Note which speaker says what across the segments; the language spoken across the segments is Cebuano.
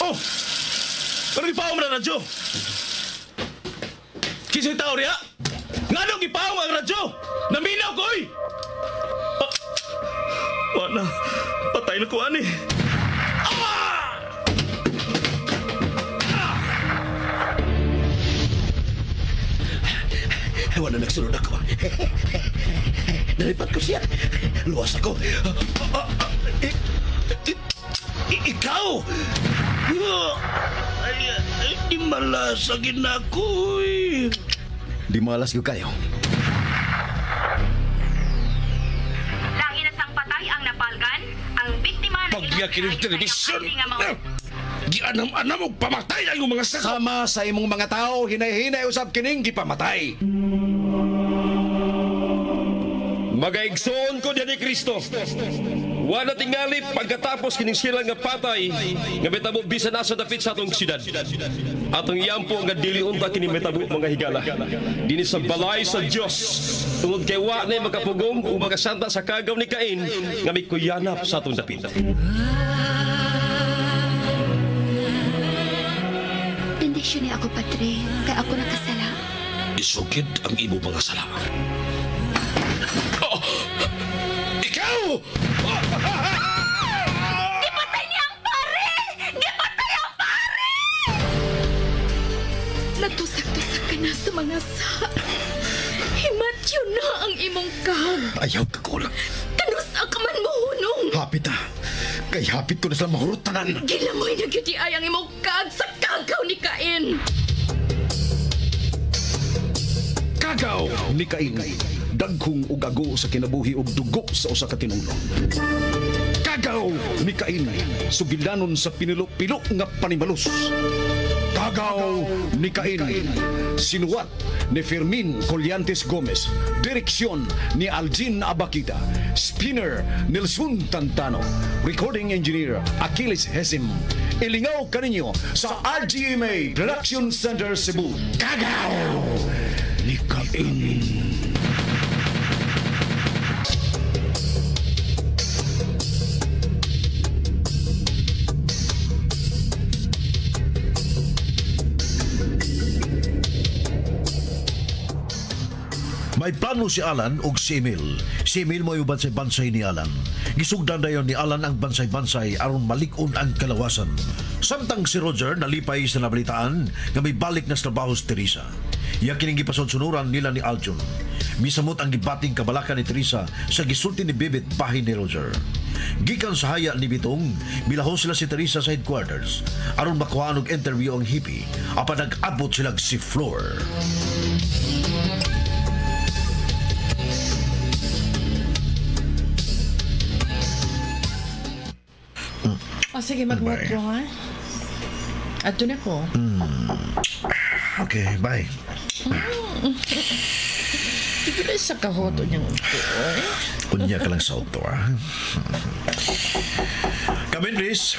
Speaker 1: Oh! Pero gipaong na radyo! Kisa'y tao riya? Nganong gipaong ang radyo? Naminaw ko, oy! Ah, wala. Patay na ko, ani.
Speaker 2: Wala nagsunod ako. Nalipat ko siya. Luwas ako. Ikaw! Ay, ay, di malasagin ako eh.
Speaker 3: Di malas ko kayo.
Speaker 4: Lahi na sang patay ang napalgan, ang biktima na
Speaker 5: Pagya kining telebisyon! Gianam-anam og pamatay ang iyong mga sako!
Speaker 3: Sama sa imong mga tao, hinay-hinay usab kining gipamatay.
Speaker 6: Magaigsoon ko diyan ni Kristo. Wala tingali pagkatapos kining sila nga patay nga metabo bisan asa dapit sa atong syudad. Atong yampo nga dili unta kini metabo mga higala. Dinhi sa balay sa Dios. Tungod kay wa na makapugong ug makasanta sa kagaw ni Cain nga mikuyanap sa atong dapit.
Speaker 7: Bendisyon ni ako, Padre, kay ako nakasala.
Speaker 5: Isugid ang imo mga sala. Oh! Ikaw!
Speaker 4: Gipatay niya ang pare! Gipatay ang pare!
Speaker 7: Natusak-tusak ka na sa mga sa. Himatyo na ang imong kag.
Speaker 3: Ayaw ka kulang.
Speaker 7: Kanus ang kaman mo hunong.
Speaker 3: Hapit ah. Kay hapit ko na sila mahurot tanan.
Speaker 7: Gilamoy na gyud ay ang imong kag sa kagaw ni Cain.
Speaker 3: Kagaw ni Cain. Daghong ug ago sa kinabuhi ug dugo sa usa ka tinulo. Kagaw ni Cain. Sugilanon sa pinilo-pilo nga panimalus. Kagaw ni Cain. Sinuwat ni Fermin Collantes Gomez. Direksyon ni Aljin Abakita. Spinner Nelson Tantano. Recording engineer Achilles Hesim. Ilingaw kaninyo sa RGMA Production Center Cebu. Kagaw ni Cain.
Speaker 8: May plano si Alan og si Emil. Si Emil mo'y bansay-bansay ni Alan. Gisugdan dayon ni Alan ang bansay-bansay aron malig-on ang kalawasan. Samtang si Roger nalipay sa nabalitaan nga may balik na sa trabaho si Teresa. Iya kining gipasunod-sunuran nila ni Aljun. Misamot ang gibating kabalaka ni Teresa sa gisulti ni Bibit bahin ni Roger. Gikan sa haya ni Bitong, milaho sila si Teresa sa headquarters aron makuhaan og interview ang hippie apan nag-abot sila si Flor.
Speaker 9: O sige, mag-work ko, ha? Ato na ko.
Speaker 8: Okay, bye.
Speaker 9: Hindi na sa kahoto niyang unto, eh.
Speaker 8: Unya ka lang sa auto, ah. Come in, please.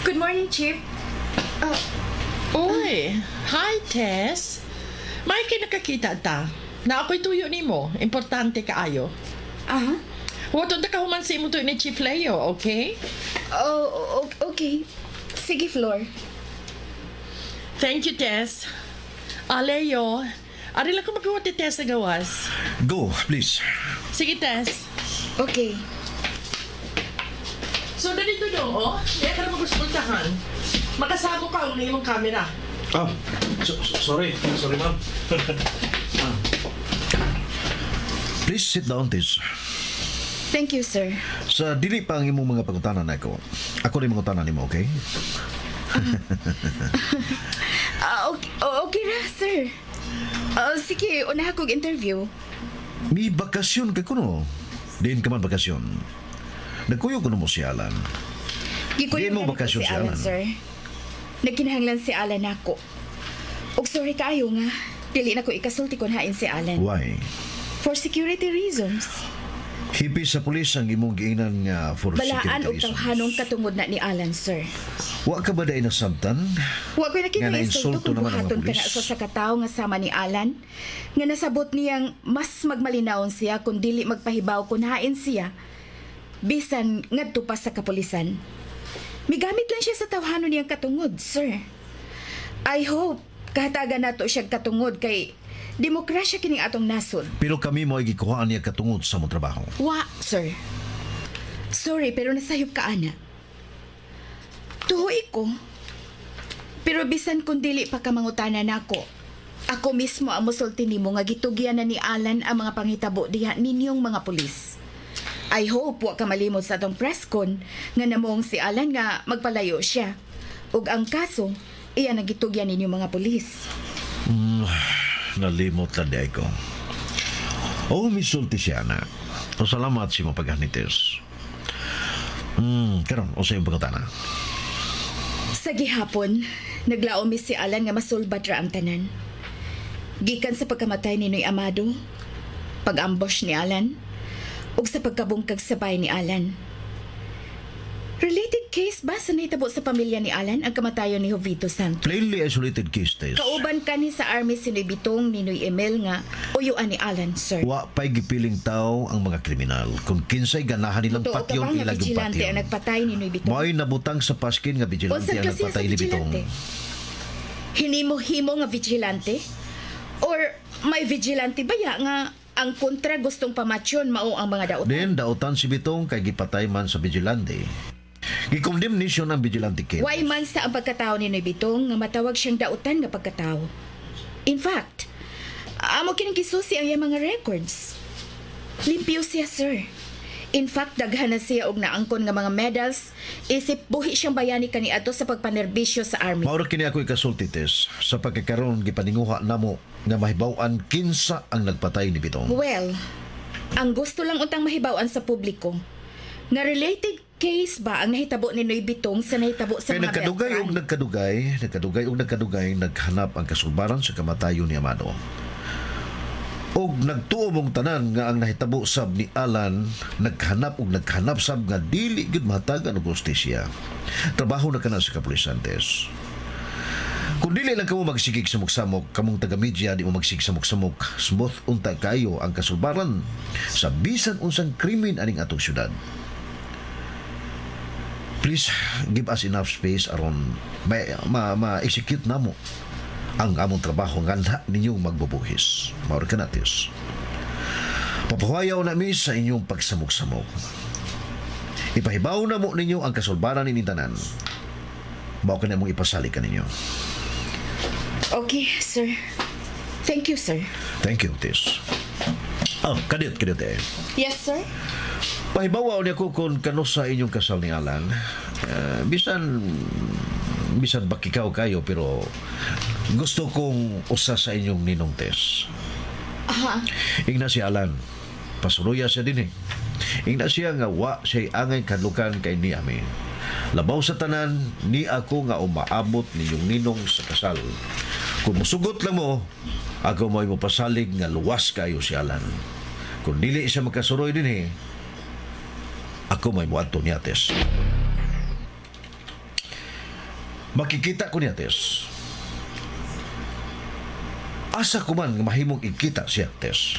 Speaker 7: Good morning, Chief.
Speaker 9: Uy, hi, Tess. May kinakakita ta. Na ako'y tuyo nimo. Importante kaayo.
Speaker 7: Aha.
Speaker 9: Huwag ta ka human sa imo tuyo ni Chief Leo, okay?
Speaker 7: Oh, okay. Sige, Flor.
Speaker 9: Thank you, Tess. Ah, Leo, ari lang ko maghuwat ni Tess sa gawas.
Speaker 8: Go, please.
Speaker 9: Sige, Tess.
Speaker 7: Okay.
Speaker 9: So, dito dong, oh. Kaya ka na maguskultahan. Makasamo ka ang imong camera.
Speaker 1: Oh, sorry. Sorry, ma'am.
Speaker 8: Please sit down, Tess.
Speaker 7: Thank you, sir.
Speaker 8: Sa dili pa ang imong mga pangutana na ako. Ako rin mangutana nimo, okay?
Speaker 7: Okay, okay ra, sir. Sige, una akong interview.
Speaker 8: May bakasyon ka kuno. Diin ka man bakasyon. Nagkuyog kuno mo si Alan.
Speaker 7: Gikuyog
Speaker 8: Diin mo
Speaker 7: na ko
Speaker 8: bakasyon
Speaker 7: si
Speaker 8: si
Speaker 7: Alan,
Speaker 8: Alan.
Speaker 7: sir. Nagkinahanglan si Alan ako. Og sorry kaayo nga, dili na ko ikasulti kon hain si Alan.
Speaker 8: Why?
Speaker 7: For security reasons.
Speaker 8: Hipi sa pulis ang imong giinan nga for
Speaker 7: Balaan
Speaker 8: security
Speaker 7: og
Speaker 8: reasons.
Speaker 7: tawhanong katungod na ni Alan, sir.
Speaker 8: Wa ka ba dahil nasabtan?
Speaker 7: Wa ko'y nakita
Speaker 8: Nga
Speaker 7: insulto
Speaker 8: nainsulto
Speaker 7: kung
Speaker 8: naman ang mga
Speaker 7: buhaton ka
Speaker 8: pulis.
Speaker 7: na sa katawo nga sama ni Alan. Nga nasabot niyang mas magmalinawon siya kung dili magpahibaw kung hain siya. Bisan ngadto pa sa kapulisan. Migamit lang siya sa tawhanon niyang katungod, sir. I hope kahatagan nato siya katungod kay demokrasya kining atong nasod.
Speaker 8: Pero kami mo ay gikuhaan niya katungod sa mong trabaho.
Speaker 7: Wa, sir. Sorry, pero nasayop ka, ana. Tuhoy ko. Pero bisan kung dili pa ka mangutana nako, ako mismo ang musulti nimo nga gitugyan na ni Alan ang mga panghitabo diha ninyong mga pulis. I hope wa ka malimot sa atong press con nga namong si Alan nga magpalayo siya. Ug ang kaso, iya ang gitugyan ninyong mga pulis.
Speaker 8: Nalimot lang di ko. Oh, misulti siya na. O salamat si mo paghanitis. Karon, o sa iyong pangutana.
Speaker 7: Sa gihapon, naglaom mi si Alan nga masulbad ra ang tanan. Gikan sa pagkamatay ni Noy Amado, pag-ambush ni Alan, ug sa pagkabungkag sa bahay ni Alan. Related case ba sa nahitabo sa pamilya ni Alan ang kamatayon ni Jovito Santos?
Speaker 8: Plainly isolated case, Tess.
Speaker 7: Kauban kani sa army si Noy Bitong ni Noy Emil nga uyuan ni Alan, sir.
Speaker 8: Wa pa'y gipiling tao ang mga kriminal. Kung kinsay ganahan nilang
Speaker 7: Totoo ka
Speaker 8: patyon,
Speaker 7: ba nga
Speaker 8: ilag yung
Speaker 7: vigilante
Speaker 8: patyon.
Speaker 7: ang nagpatay ni Noy Bitong?
Speaker 8: Mo'y nabutang sa paskin nga vigilante
Speaker 7: Unsang
Speaker 8: ang
Speaker 7: klase sa
Speaker 8: nagpatay ni Bitong.
Speaker 7: vigilante? Hinimo-himo nga vigilante? Or may vigilante ba ya nga ang kontra gustong pamatyon mao ang mga dautan?
Speaker 8: Then, dautan si Bitong kay gipatay man sa vigilante. Gi-condemnation ang vigilante killers.
Speaker 7: Why man sa ang pagkatao ni Noy Bitong nga matawag siyang dautan nga pagkatao? In fact, amo kining gisusi ang iyang mga records. Limpyo siya, sir. In fact, daghan na siya og naangkon nga mga medals isip buhi siyang bayani kaniadto sa pagpanerbisyo sa army.
Speaker 8: Maura kini ako ikasulti, Tess, sa pagkakaroon gipaninguha namo nga mahibaw-an kinsa ang nagpatay ni Bitong.
Speaker 7: Well, ang gusto lang untang mahibaw-an sa publiko, nga related case ba ang nahitabo ni Noy Bitong sa nahitabo sa
Speaker 8: Kay
Speaker 7: mga
Speaker 8: nagkadugay
Speaker 7: Beltran?
Speaker 8: og nagkadugay, nagkadugay og nagkadugay, naghanap ang kasulbaran sa kamatayon ni Amado. Og nagtuo mong tanan nga ang nahitabo sab ni Alan, naghanap og naghanap sab nga dili gyud mahatagan og hustisya. Trabaho na kana sa kapulisan, Tess. Kung dili lang kamo magsigig samok-samok, kamong taga-media di mo magsigig samok-samok, smooth unta kayo ang kasulbaran sa bisan unsang krimen aning atong syudad. Please give us enough space aron ma-execute namo ang among trabaho nga na ninyong magbubuhis. Maura ka na, Tess. Papahuayaw na mi sa inyong pagsamok-samok. Ipahibaw na mo ninyo ang kasulbaran ni tanan. Mao ka na mong ipasali ka ninyo.
Speaker 7: Okay, sir. Thank you, sir.
Speaker 8: Thank you, Tess. Oh, kadiyot, kadiyot eh.
Speaker 7: Yes, sir.
Speaker 8: Pahibaw niya ko kung kano sa inyong kasal ni Alan. Bisan bakikaw kayo pero gusto kong usa sa inyong ninong, Tess.
Speaker 7: Aha.
Speaker 8: Ingna si Alan. Pasuruya siya din eh. Ingna siya nga wa siya angay kadlukan kay ni ami. Labaw sa tanan, ni ako nga umaabot ninyong ninong sa kasal. Kung musugot lang mo, ako mo'y mopasalig nga luwas kayo si Alan. Kung dili siya makasuroy din eh, ako mo'y muadto niya, Tess. Makikita ko niya, Tess. Asa ko man nga mahimong ikita siya, Tess.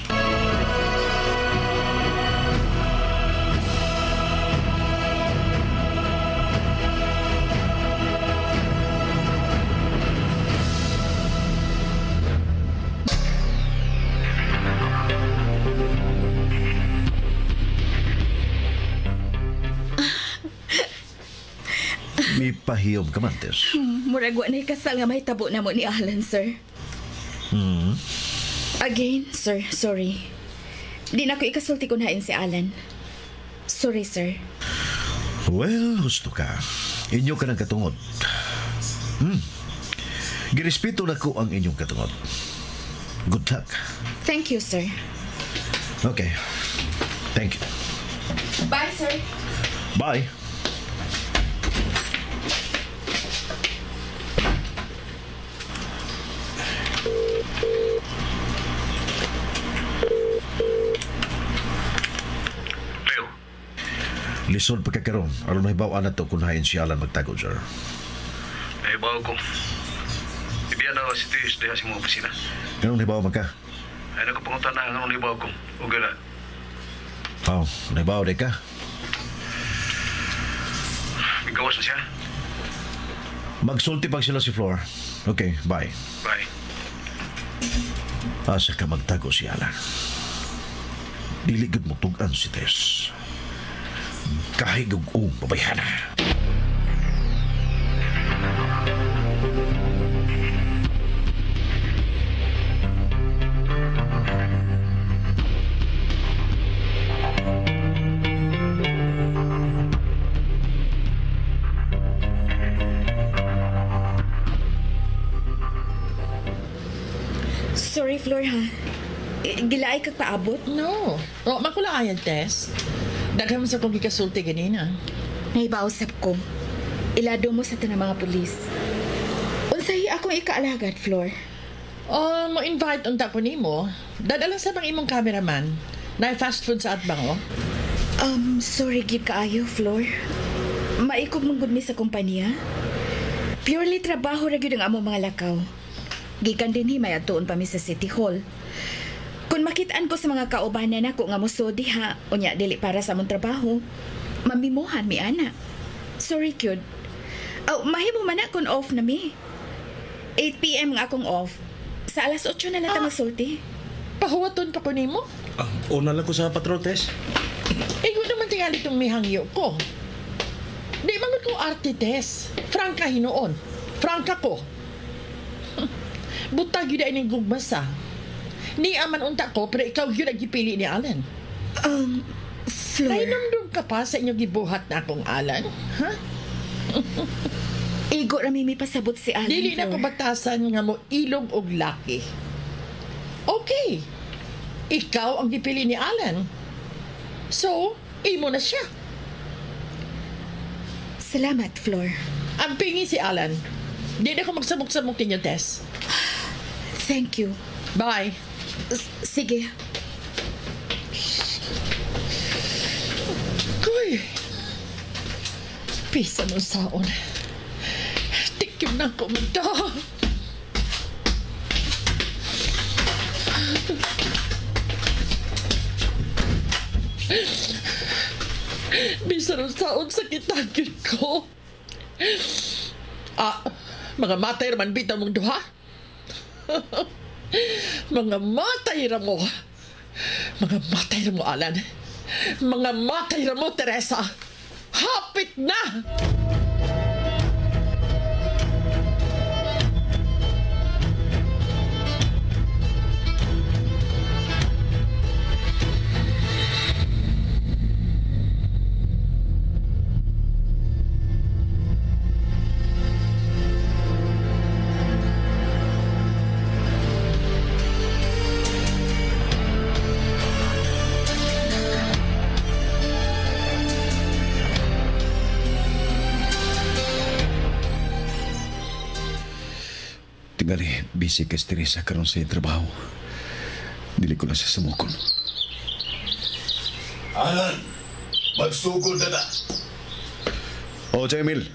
Speaker 8: Mipahiyom ka man, Tess.
Speaker 7: Murag wa na'y kasal nga mahitabo na mo ni Alan, sir. Again, sir, sorry. Di na ko ikasulti kung hain si Alan. Sorry, sir.
Speaker 8: Well, husto ka. Inyo ka ng katungod. Girespeto na ko ang inyong katungod. Good luck.
Speaker 7: Thank you, sir.
Speaker 8: Okay. Thank you.
Speaker 7: Bye, sir.
Speaker 8: Bye.
Speaker 5: Leo,
Speaker 8: Lisod pagkakaroon. Aron mahibaw-an na to kung hain si Alan magtago, sir.
Speaker 5: nahibaw ko. Ibiya na si Tiis diha sa mga opisina.
Speaker 8: Ganun hibaw man ka?
Speaker 5: Ay nakapangutan na ang hibaw ko. O gala.
Speaker 8: Oh, nahibaw di ka?
Speaker 10: Gawas na siya.
Speaker 8: Magsulti pag sila si Flor. Okay, bye.
Speaker 10: Bye.
Speaker 8: Asa ka magtago si Alan. Dili gud mo tug-an si Tess. Kahigog o babayhana.
Speaker 7: Sorry, Flor, ha? Gilaay kag paabot?
Speaker 9: No. O, makulaayan, Tess. Daghan mo sa kong gikasulti ganina.
Speaker 7: Naibausap ko. Ilado mo sa tanang mga pulis. Unsay akong ikaalagad, Flor?
Speaker 9: Oh, mo invite unta ko nimo. Dadala sa bang imong cameraman. Na fast food sa atbang, oh.
Speaker 7: Sorry gid kaayo, Flor. Maikog man gud mi sa kompanya. Purely trabaho ra gyud ang among mga lakaw. Gikan dinhi may adtuon pa mi sa City Hall. Kung makitaan ko sa mga kaubanan nako nga moso diha, unya dili para sa among trabaho, mamimuhan mi ana. Sorry kyud. Aw, mahimo man na kung off na mi. 8 PM nga akong off. Sa alas 8 na lang ta magsulti.
Speaker 9: Pahuwaton pa ko nimo.
Speaker 1: Ah, una lang ko sa patrol, Tess.
Speaker 9: Igo naman tingali itong mihangyo ko. Di man ko arte, Tess. Franka hinuon. Franka ko. Butag yun ay ning gugmasa. Ni aman unta ko, pero ikaw yun ang gipili ni Alan.
Speaker 7: Flor.
Speaker 9: Nahinumdum ka pa sa inyong gibuhat na akong Alan? Ha?
Speaker 7: Igo ra mi pasabot si Alan,
Speaker 9: Dili na ko
Speaker 7: Flor.
Speaker 9: batasan nga mo ilog og laki. Okay. Ikaw ang gipili ni Alan. So, imo na siya.
Speaker 7: Salamat, Flor.
Speaker 9: Ang pingi si Alan. Di na ko magsamok-samok ninyo, Tess.
Speaker 7: Thank you.
Speaker 9: Bye.
Speaker 7: Sige.
Speaker 9: Kuy. Pisa mo saon. Tikim na ko mata. Bisa mo saon sa kitagin ko. Ah, mga matay raman bitaw mong duha. Mga matay ra mo. Mga matay ra mo, Alan. Mga matay ra mo, Teresa. Hapit na!
Speaker 3: Tingali, busy kay si Teresa karon sa iyang trabaho. Dili ko lang siya sumukon.
Speaker 5: Alan, magsugod na na.
Speaker 3: Oh, Emil.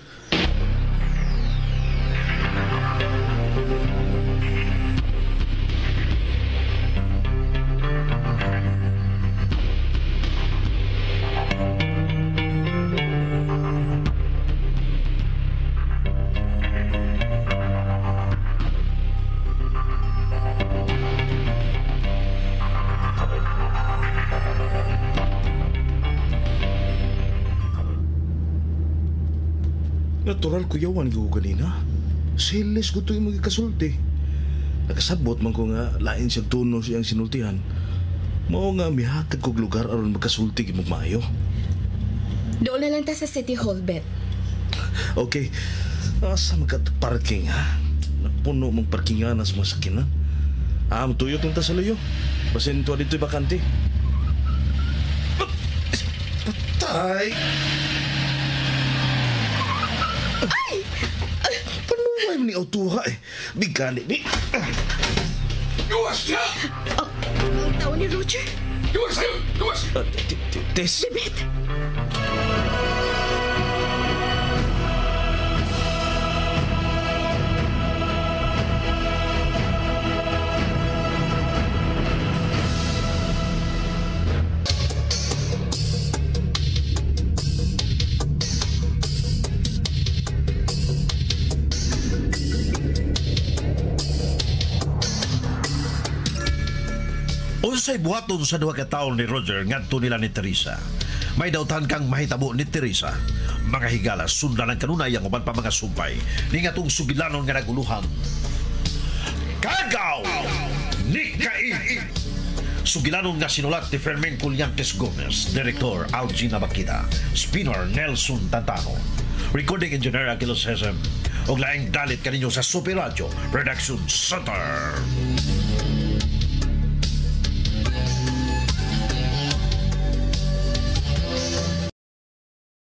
Speaker 1: Natural kuyawan ko kanina. Silis ko ito yung mga kasulti. Nakasabot man ko nga lain siya tono siyang sinultihan. Mao nga mihatag kog lugar aron magkasulti gid maayo.
Speaker 7: Doon na lang ta sa City Hall, Bet.
Speaker 1: Okay. Asa magka parking ha? Napuno mong parkingan sa mga sakinan. Ah, mutuyok lang ta sa luyo. Basin tuwa dito'y bakante.
Speaker 5: Patay!
Speaker 7: Ay!
Speaker 1: Panuway mo ni autuha eh. Bigani ni.
Speaker 5: Gawas niya!
Speaker 7: Ang tao ni Roger.
Speaker 5: Gawas sa'yo! Gawas!
Speaker 1: Tess.
Speaker 7: Bebet!
Speaker 8: Unsay buhaton sa duha ka taon ni Roger ngadto nila ni Teresa? May dautan kang mahitabo ni Teresa. Mga higala, sundan ang kanunay ang uban pa mga sumpay. Ni ngatong sugilanon nga naguluhan. Kagaw ni Cain! Sugilanon nga sinulat ni Fermin Collantes Gomez, Director Algina Bakita, Spinner Nelson Tantano, Recording Engineer Aquilos Hesem, ug laing dalit kaninyo sa Super Radio Production Center.